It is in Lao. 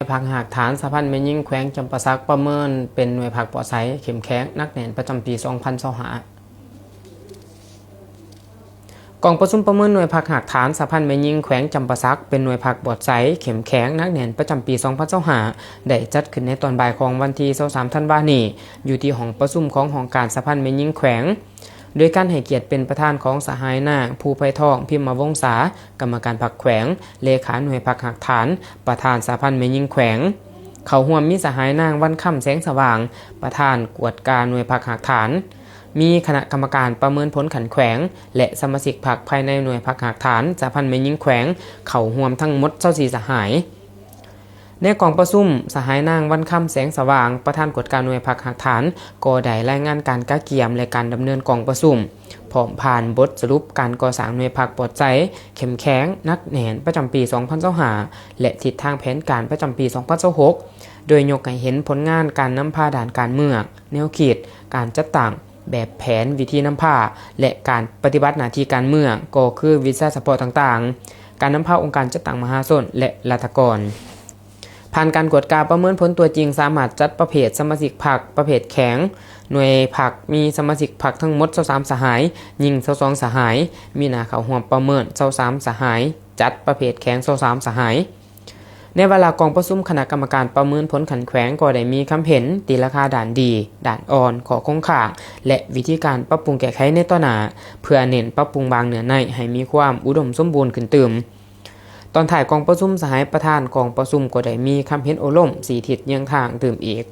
ພັກຮາກຖານສະຫະພັນແມ່ຍິງແຂວງຈຳປາສັກ ປະເມີນເປັນໜ່ວຍພັກປອດໃສ, ເຂັ້ມແຂງ, ໜັກແໜ້ນ ປະຈຳປີສອງພັນຊາວຫ້າ. ກອງປະຊຸມປະເມີນໜ່ວຍພັກຮາກຖານສະຫະພັນແມ່ຍິງແຂວງຈຳປາສັກ ເປັນໜ່ວຍພັກປອດໃສ, ເຂັ້ມແຂງ, ໜັກແໜ້ນ ປະຈຳປີສອງພັນຊາວຫ້າ ໄດ້ຈັດຂຶ້ນໃນຕອນບ່າຍຂອງວັນທີຊາວສາມທັນວານີ້ ຢູ່ທີ່ຫ້ອງປະຊຸມຂອງຫ້ອງການສະຫະພັນແມ່ຍິງແຂວງ ໂດຍການໃຫ້ກຽດເປັນປະທານຂອງສະຫາຍນາງ ພູໄພທອງ ພິມມະວົງສາ ກຳມະການພັກແຂວງ, ເລຂາໜ່ວຍພັກຮາກຖານ, ປະທານສະຫະພັນແມ່ຍິງແຂວງ. ເຂົ້າຮ່ວມມີສະຫາຍນາງ ວັນຄຳ ແສງສະຫວ່າງ ປະທານກວດກາໜ່ວຍພັກຮາກຖານ, ມີຄະນະກຳມະການປະເມີນຜົນຂັ້ນແຂວງ ແລະ ສະມາຊິກພັກພາຍໃນໜ່ວຍພັກຮາກຖານສະຫະພັນແມ່ຍິງແຂວງ ເຂົ້າຮ່ວມທັງໝົດຊາວສີ່ສະຫາຍ. ໃນກອງປະຊຸມ, ສະຫາຍນາງ ວັນຄຳ ແສງສະຫວ່າງ ປະທານກວດກາໜ່ວຍພັກຮາກຖານ ກໍໄດ້ລາຍງານການກະກຽມ ແລະ ການດຳເນີນກອງປະຊຸມ, ພ້ອມຜ່ານບົດສະຫຼຸບການກໍ່ສ້າງໜ່ວຍພັກປອດໃສ, ເຂັ້ມແຂງ, ໜັກແໜ້ນ ປະຈຳປີສອງພັນຊາວຫ້າ ແລະ ທິດທາງແຜນການປະຈຳປີສອງພັນຊາວຫົກ ໂດຍຍົກໃຫ້ເຫັນຜົນງານການນຳພາດ້ານການເມືອງ, ແນວຄິດ, ການຈັດຕັ້ງ, ແບບແຜນ, ວິທີນຳພາ ແລະ ການປະຕິບັດໜ້າທີ່ການເມືອງ ກໍຄືວິຊາສະເພາະຕ່າງໆ, ການນຳພາອົງການຈັດຕັ້ງມະຫາຊົນ ແລະ ລັດຖະກອນ. ຜ່ານການກວດກາປະເມີນຜົນຕົວຈິງ ສາມາດຈັດປະເພດສະມາຊິກພັກປະເພດແຂງ, ໜ່ວຍພັກມີສະມາຊິກພັກທັງໝົດຊາວສາມສະຫາຍ, ຍິງຊາວສອງສະຫາຍ, ມີໜ້າເຂົ້າຮ່ວມປະເມີນຊາວສາມສະຫາຍ, ຈັດປະເພດແຂງຊາວສາມສະຫາຍ. ໃນວາລະກອງປະຊຸມ, ຄະນະກຳມະການປະເມີນຜົນຂັ້ນແຂວງກໍໄດ້ມີຄຳເຫັນຕີລາຄາດ້ານດີ, ດ້ານອ່ອນ, ຂໍ້ຄົງຄ້າງ ແລະ ວິທີການປັບປຸງແກ້ໄຂໃນຕໍ່ໜ້າ ເພື່ອເນັ້ນປັບປຸງບາງເນື້ອໃນໃຫ້ມີຄວາມອຸດົມສົມບູນຂຶ້ນຕື່ມ. ຕອນທ້າຍກອງປະຊຸມ, ສະຫາຍປະທານກອງປະຊຸມກໍໄດ້ມີຄຳເຫັນໂອ້ລົມຊີ້ທິດຍ່າງທາງຕື່ມອີກ.